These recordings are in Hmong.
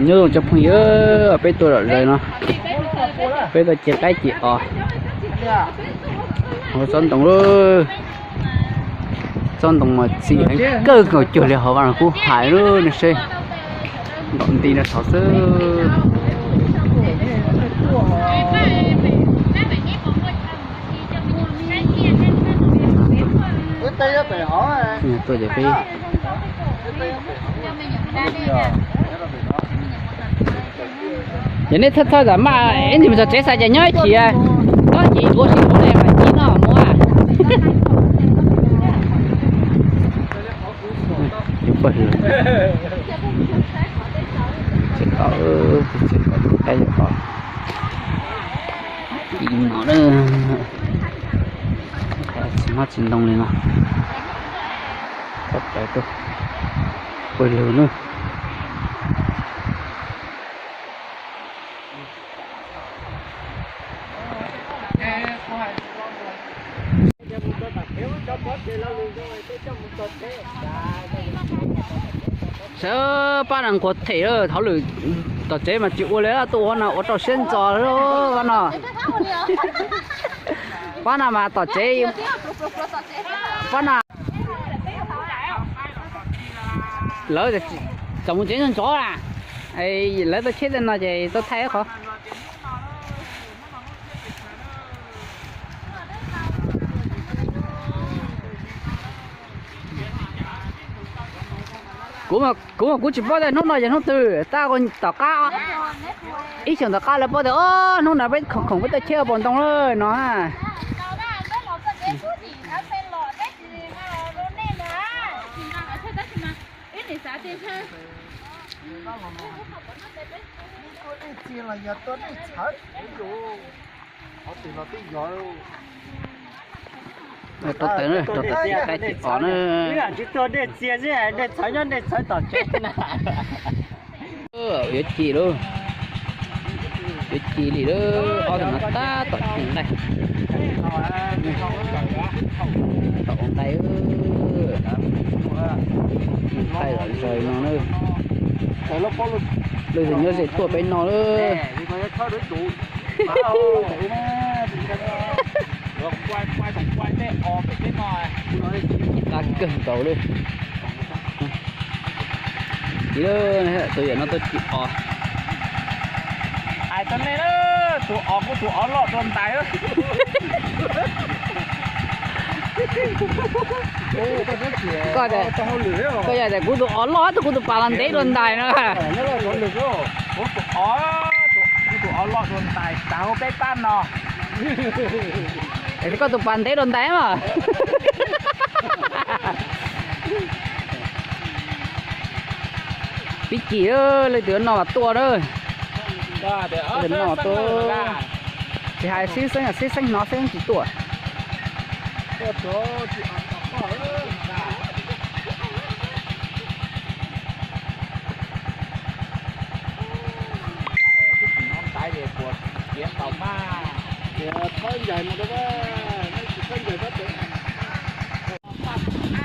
Nyob zoo cov phooj ywg, peb tuaj lom zem no, peb tuaj cia qaib cia os hauv tsob ntoo. Tsob ntoo mas txim heev kawg nkaus cuag li hauv vaj no kuj hais lub nej seb, ntom nti no saud xwb. Tuaj ces peb Yog nej txhawj txhawj tam maj ib ntsis mus txog tsev xav cas nyob ib chim, txhob cia ua si ua li mas cia noj mus. Tsis maj tsis ntoo li no. Txhob pais tuaj pawg lug na. Sawv pab no nquag them lawm, hauj lwm tom tsev mas tsis ua li, tuaj ua no ua rau siab ntxo lawm no. Pab no mas tom tsev, pab no lawv txawm mus tsev ntxov ntxov na, lawv tau cheb tej no ces tau thaij qhov. Kuv mas kuv tsis paub tias hnub no yog hnub twg, tab tom qab, ib xyoos tom qab lawv paub tias hnub no peb khoom khoom peb tuaj cheb ua paus ntoo lawm no. Rau tawm na, rau tawm qaib tim os na. Tsis tuag dej txias xwb, dej txhawv nyob dej txhawv tom tsev na. Yuav ci lawm, yuav ci li lawm, ob tug no tab tom ci nqaij. Tom ua nqaij, nqaij los zog no na. Lawv nyob ze tuaj peb no lawm. Qab kawg nkaus li. Tus yawm no tuaj ci os. Hais rau nej na, tus os kuj tus os loj dua ntais. Koj yog tias kuv tus os loj, tus kuv tus pas los ntev dua ntais no. Kuv tus os, kuv tus os loj dua ntais tas hauv peb pab no. Koj tus pas ntev dua ntais mas. Pib ci, leej twg noj mas tuaj na. Leej twg noj tuaj. Tsis hais sib xeeb, sib xeeb hnov xeeb tsis tuaj.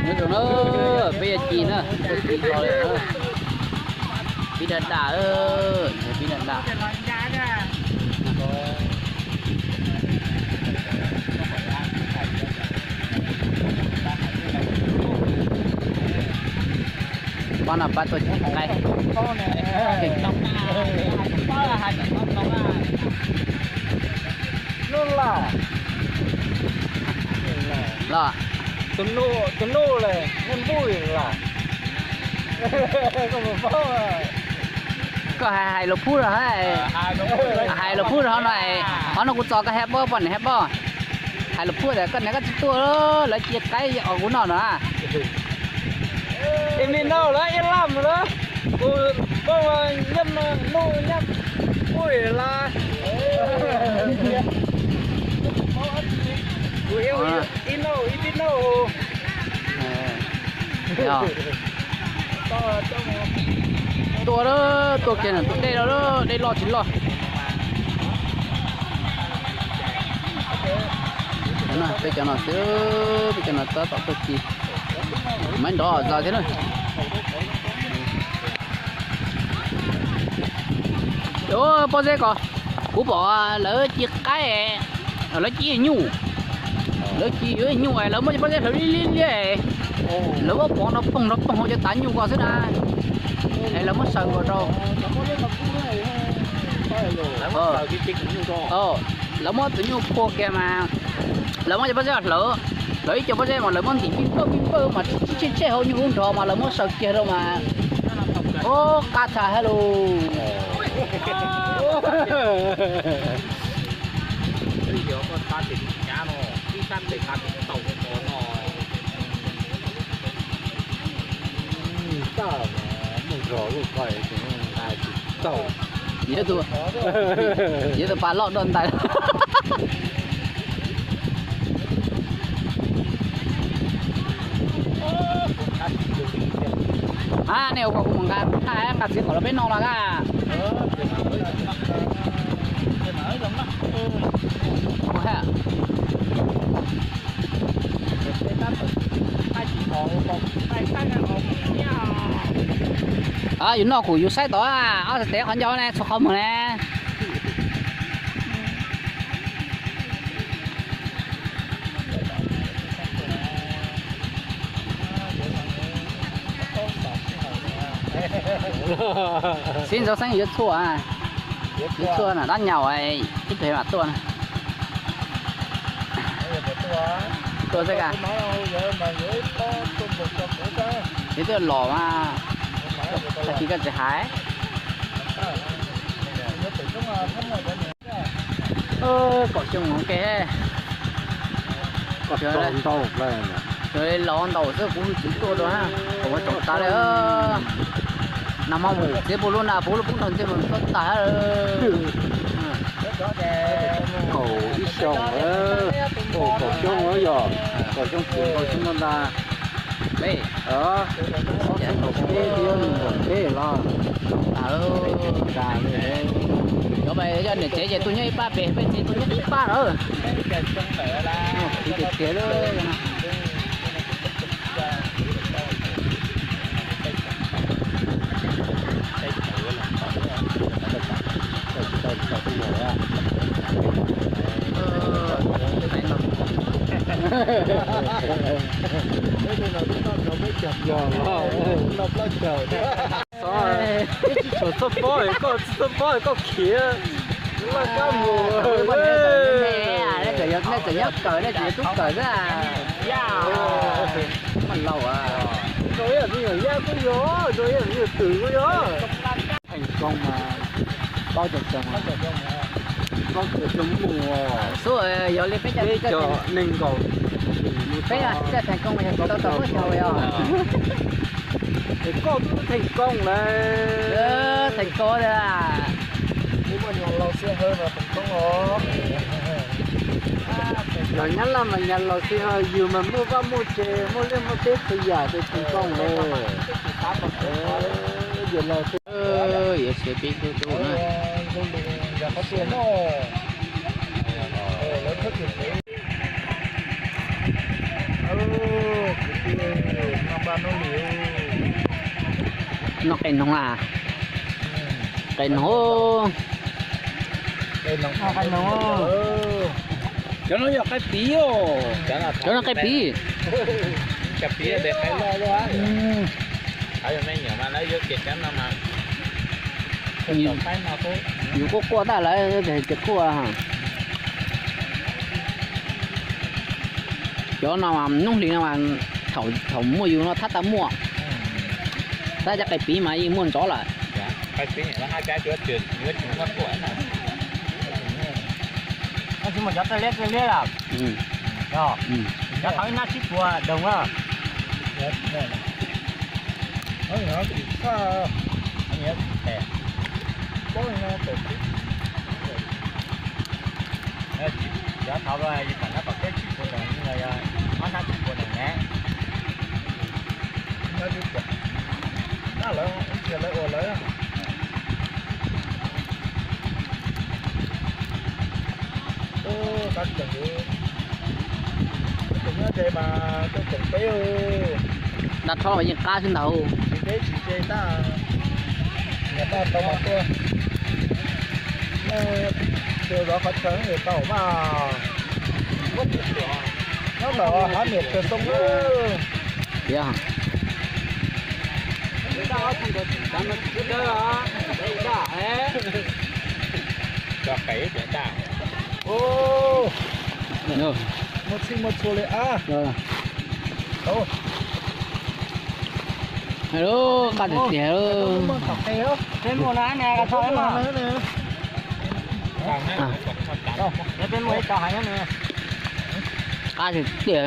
Nyob zoo na, peb yuav ci na, peb ci nkaus li na. Pib daj daj, pib daj daj. Pab no pab tuaj ci qaib. Los, tus nus le, nus npuj la. Koj hais hais lus Phuj rau, hais lus Phuj rau no, qhov no kuv txov koj hais paub, poj niam hais paub. Hais lus Phuj tias koj niam koj txiv tuaj, lawv cia qaib os kuv noj no. Ib me noj lawm ib laj mus lawm, kuv noj nyab nuj nyab puj la. Kuv ib noj ib pib noj. Tuaj, tuaj kiag ntawm tus dej no, dej loj tsis loj. Peb cov no xwb, peb cov no tab tom tuaj ci. Maiv nrov zog thiab na. Pob zeb ko, kuv pom lawv ci qaib, lawv ci nyuj, lawv ci yuav nyuj, lawv muab cov pob zeb hlawv liab liab, lawv muab pov nrog poog nrog poog hauv cov tav nyuj ko xwb na. Es lawv muab saws nkaus rau, lawv muab tus nyuj phua kiag mas, lawv muab cov pob zeb hlawv, hlawv ib co pob zeb mas lawv muab ntim pij npawj pij npawj mas tshiab tshiab hauv nyuj lub nrog mas lawv muab saws kiag rau mas, o, qab tshaj hab lus. Yuav tus, yuav tus pas loj dua ntais. A, nej ua kom kuv mus nqa, nqa txiv kom los peb noj los a. Yus noj kuv yus saib tod, ob txhais tes qhov ncauj ne txhua qhov muag ne. Xib ntxov xeeb yuav txhua, yuav txhua na, dab nyaum ib tug mam tuaj na. Tuaj xwb ka. Ib tug los mas, tag kis koj tsis hais. Kaum xyoo ua ke, kaum xyoo ntau, los ntau xwb kuv tsis tuaj dua, kuv tsis tas li. Nag hmo mus txiav puag lub na, puag lub poob nrog ntxiag mus tuaj tas. Kaum ib xyoo, kaum xyoo yog, kaum xyoo tsis kaum xyoo no ntag. Kaum peb thiab kaum peb los. Cov yog niam tsev ces tuaj nyob ib pab pem, peb txiv tuaj nyob ib pab lawm. Txiv tiag tiag lawm. Yog, tsis tshua txhob pob, koj tsis txhob pob koj khiav. Laj kab mus. Nej tseem nyob kawm, nej tseem yuav tub kawm xwb. Mas laus, zoo ib yam me nyuam yaj kuj yog, zoo ib yam me nyuam twm kuj yog. Theem koob mas plaub caug xyoo, plaub caug xyoo mus, xub yog li peb cov nees nkaum, peb cov theem koob yog tau tau plaub caug yog. Es koj twb theem koob lawm. Theem koob, los nyab laj mas nyab laus xwb, yus mas muaj vaj muaj tsev, muaj liaj muaj teb txhua yam ces theem koob lawm. Yuav siav peb tub tub na. Noj qe noog a, qe noog. Cov no yog qaib piv os. Cov no qaib piv. Yus quaj quaj tag lawm ces quaj. Cov no mas hnub hlis no mas thaum muaj yus no thab tau muaj. Tab cov qaib piv mas yeej muaj ntxov lawm. Tsis muaj cov tej liab tej liab lawm. Cov thaum ib nab tsib puas doog na. Cov thaum yus kam nab tom peb tsib puas doog, yog ob nab tsib puas doog ne. Lawv ua lawv. Tab tseem, tab tseem nyob ze mas tuaj koom peb. Dab rhob mas yeej qab xwb ntag. Tsis peb tsis ze tab, niam paj tau mas tuaj. Tus zov qhov chaw no tau mas. Nyob ntawm hav miam chaw xoo. Tiag. Muaj txhij muaj txhua li ab. Hello, qab tiag tiag. Peb muaj na, peb muaj ib co heev na. Qab tiag tiag.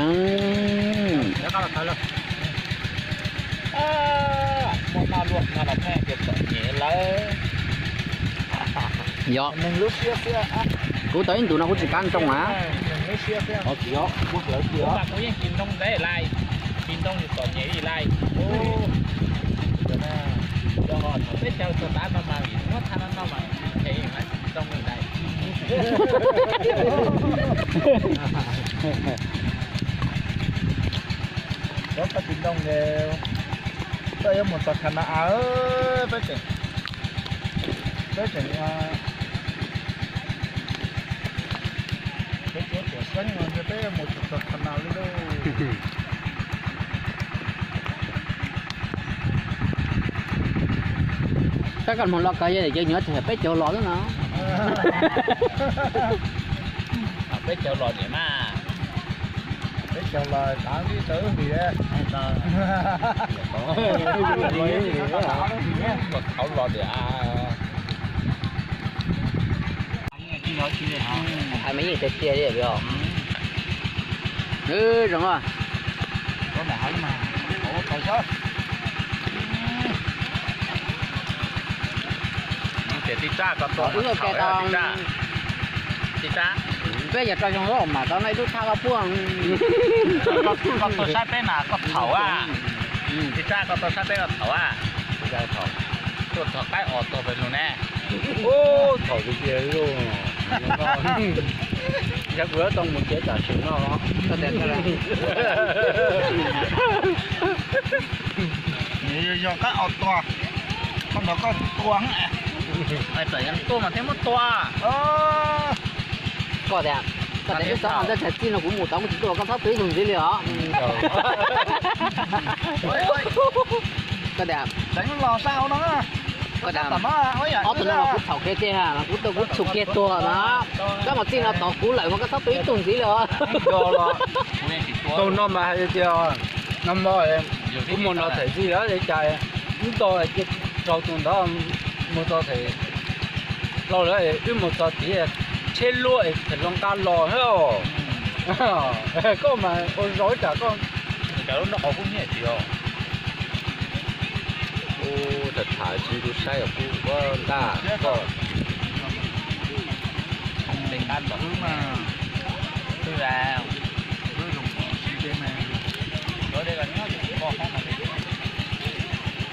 Muaj noj luaj no los pheej tias txom nyem lawm. Yog, kuv tau ib ntus no kuv tsis kam nroo na. Kuv mas kuv yeej tsis nroo ntev lais, tsis nroo txom nyem li lais. Thaum peb caug txog tav no mas vim muab thaj no no mas ntshe yeej tsis nroo li lais. Koj tsis nroo, koj yuav mus txog Kha Na-as, peb tseem, peb tseem, peb tseem xeeb no peb yuav mus txog Kha Na-as li lauj. Tab koj mus los kawg yog ces nyuam tseem peb caug los xwb no. Peb caug los niam mas. Peb caug los tav vij tau wb nqis. Thaum los tias hais mas yeej tiag tiag li os. Zoo. Tias tij Tsab koj tua, tij Tsab, peb yog rau xyoo lub mas tau noj ib lub thaj koj puag. Koj tuaj saib peb na koj thaum a. Tij Tsab koj tuaj saib peb koj thaum a. Tuaj thaum qaib os tuag pes lug ne. Thaum tiag tiag lauj. Yog kuv yuav tau mus tsev tam sim no. Yog qaib os tuag, qhov ntawd koj tua, hais txawm yog tuaj mas thiaj muab tua. Koj tias, koj tias ib txog ntawm thaum txij no kuv mus tod kuv tsis tuaj, koj txhob tua ib tug ntxiv li os. Koj tias, koj tias, ob tug no los kuv txhaum kiag tiag, kuv tua kuv txhaum kiag tuag na. Koj mas txij no tod kuv lawm mas koj txhob tua ib tug ntxiv li os. Tau no mas hais tias, no mas, wb mus no them txij li cas, wb tau cia rau tus ntawd mus tau them dlau lawm, wb mus txog tid tsheb luaj es them hluas nqa los thiab os. Koj mas ua zoo ib tsam koj. Cov lub nrob qhov kub nyiaj tsis os. Ub, tham tham tsis ntu saib os, kuv ua ntaj koj. Tej kab tom wb mas, wb zoo si deb mas, lawv dej los nyob ces kuv koj hoob no li.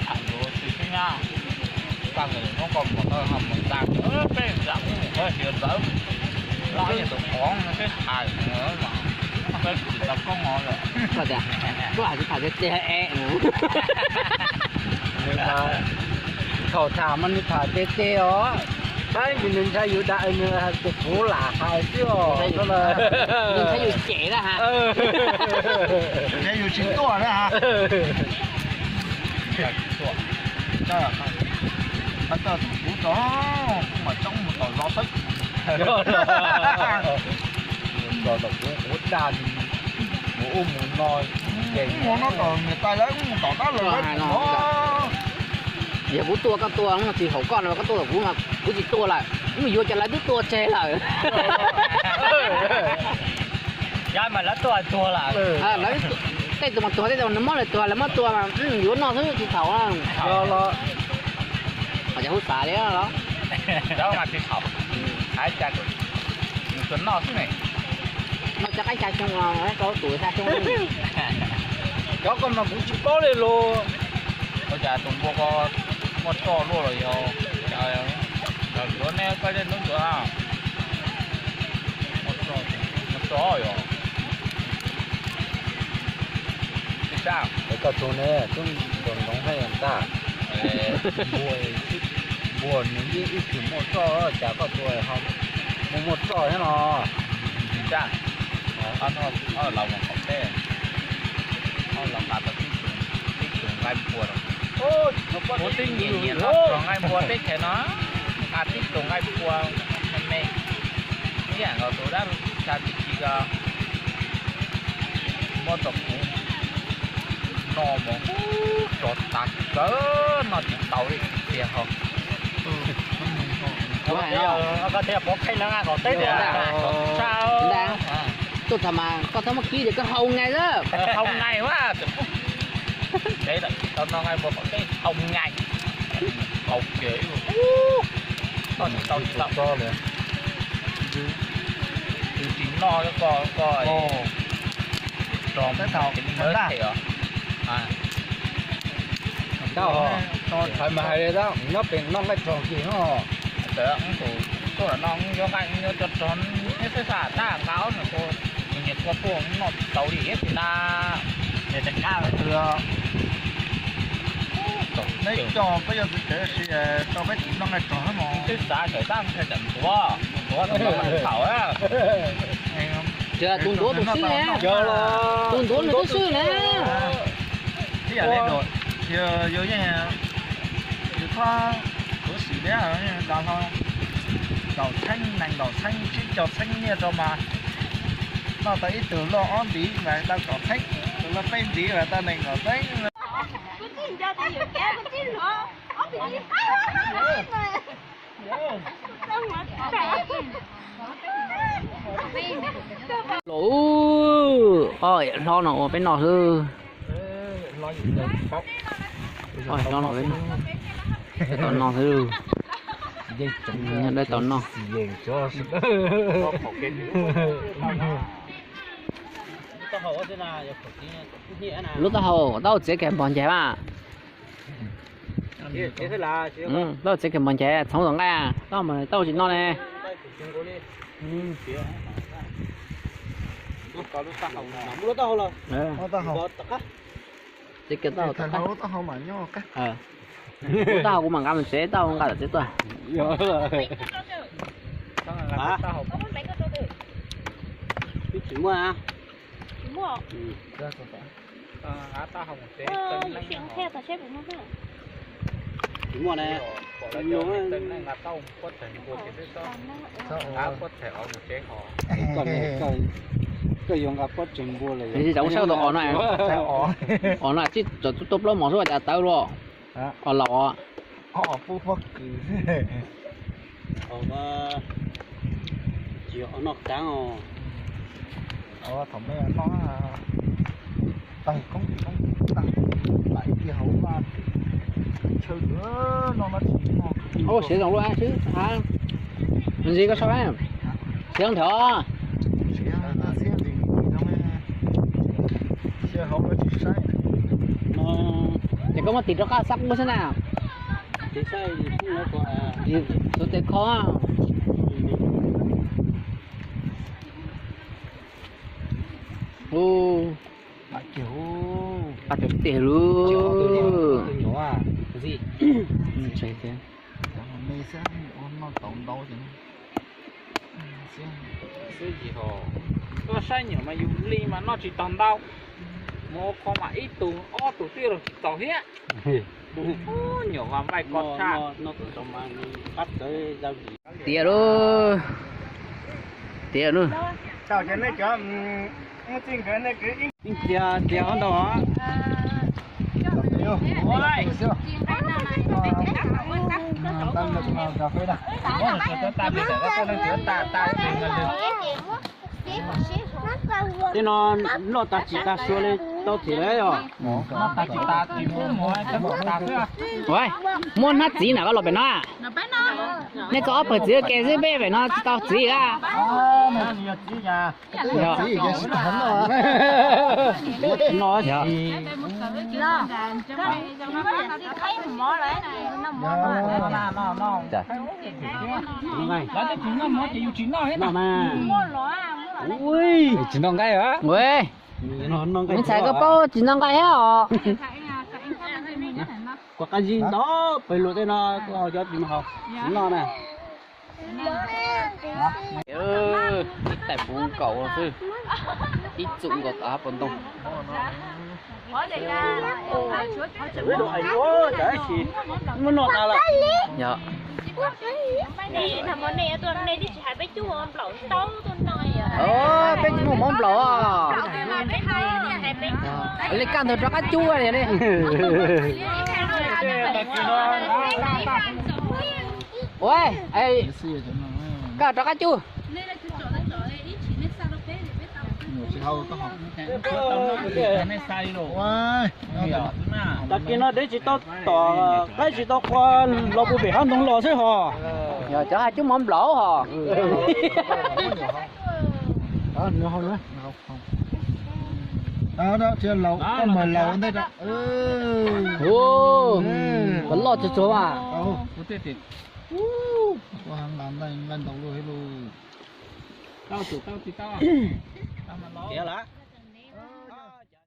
Tham luag tsis xwb nyab, tag nws muab koj mus tau ho mus tag peb nram ub qhov xyov txawv, los yeej tus qhov no peb tham mas peb tsis tau koob hov lawm. Koj tias, koj hais tsis tham tiag tiag es. Thaum tham mas nws tham tiag tiag os, tab sis nws ntshai yus dag nws hais tias kuv lam hais xwb os. Nws ntshai yus cem na ha. Ntshai yus tsis tuaj na ha. Kuv tau, kuv mas txoob mus tom zov xwb. Mus tom kuv, kuv dag mus ub mus no, ces mus no tom niam tais lawv mus tom tab lawv. Yog kuv tua koj tua no tsis haum koj no, koj tua kuv mas kuv tsis tua lawm, mus yuav cov lawv twb tua tseg lawm. Yog mas lawv tuag tuag lawm. Tej tus mas tuag, tej tus nws muab lawv tuag, lawv muab tua mas yuav noj xwb tsis txhaum. Los, los, hais tias huv xav li los, mas tsis txhaum. Hais cas nws tsuas noj xwb ne. Noj cov qaib xya xyoo los rau tus xya xyoo. Cov ko mas kuv tsis paub li los. Ua cas tus npua ko muaj roj luaj los yog, yog ntuav neb koj dej ntub ntuav. Muaj roj, muaj roj yog. Tij Tsab, es koj tug ne twb ntoos ntoov thiab ntag. Npua, Ua nws yeej ib txwm muaj roj, cas koj tua ho muaj muaj roj thiab no. Tsis tsa, laus mus qaum teb, laus nqa tau tib tug nqaij npua rau. Kuv twb nyiam nyiam noj nqaij npua teb chaws no, nqa tib tug nqaij npua me me, ib yam nkaus tus dab tsi tsis ko muab rau kuv no mus, tsov tas kawg, noj tsis tau li tiag ho. Koj thiaj pov kheej no nqa qaum teb tiag. Tuaj thaum mas koj txhob muab kib tias koj haus nqaij xwb. Haus nqaij a, tau no nqaij npua qaum teb haus nqaij, haus kiag, tsis tau tsis tau. Tsis noj koj koj rog teb thaum li muab them os. Tau, thaum mas hais li tab nyob pem noj nqaij rog kiag no. Txawm tus tuaj no yuav nqaij yuav cov rog neb xwb sas tab nqa ob nws tua, nws nyias tua tuaj noj tsis tau li ib txhis na. Nyias tseem kab tus neb coj peb yuav txiv tsev si tau peb tsis noj nqaij rog mos. Twb xav sawv tab ntshai tsam ntuav ntuav tus noj nqaij thaum. Tus ntuav tus xwb ne, tus ntuav nws twb xwb na. Ib yam li yus yeej, yus txhob khuv xim thiab, nqa hlo kaum txheeb nees nkaum txheeb tsib caug txheeb nyiaj rau mas noj tau ib tug loj ob ntiv mas tau kaum txheeb, tus loj peb ntiv mas tau nees nkaum txheeb. Los, hlob no ua peb noj xwb. Hlob no peb noj, peb tau noj xwb. Nyob dawb tau noj. Lub taub hau tau txiav kiag npog ncaig mas. Tau txiav kiag npog ncaig txhoov tom nqaij, tau mas tau tsis noj ne. Txiav kiag taub hau tom qab. Lub taub hau kuv mam nqa mus tsev, taub hau nqa tom tsev tuaj. Twb tsis muaj. Tsis muaj ne. Koj yuav nqa pob tsaig npua lawm. Tsis tau ua saib tau os no, os no tsis tau tuaj plaub mos xwb cas tawv luaj. Os laus os. Tsis noj kaav os. Thaum me noj tag koob koob tag lais kiag hauv vaj chaw no no tsis noj. Siav zoo luaj xwb. Ntsis koj sau siav nthawv. Ces koj muab tis rov qab xab qub xwb na. Xov tes kho. Qab tau tiag lub. Koj saib nyuam mas yus li mas noj tsis tau ntau, mus ua qho mas ib tug ob tug twb los tsis txaus thiab. Nyuam mas npaij ko tshaj. Tiav lub, tiav lub. Tiav, tiav ob ntau. Tej no loj tag tsis tag suav li tau them lawm os. Muab hnab txiv na koj los pem no. Nej tso ob pawg txiv ke xwb peb pem no tsis tau txiv a. No. Tsis noj nqaij. Ntxhais koj paub tsis noj nqaij thiab os. Qab zib ntau pem luag tej no, kuv haus cov tim no haus, tsis noj na. Ib tais puv nkaus xwb, ib txum nkaus tom hauv paus ntoo. Muab noj tas lawm. Yog. Peb tsis muaj mov nplaum. Li kaj ntug rov qab cub li ne. Ua, kaj rov qab cub. Tag kis no dev tsis tau tom, qaib tsis tau qua, los puag pem hav ntoo los xwb hos. Yog cov hais cub mov nplaum hos. Laus, laus ntej. Ua, loj tsuag tsuag mas. Tiav lawm.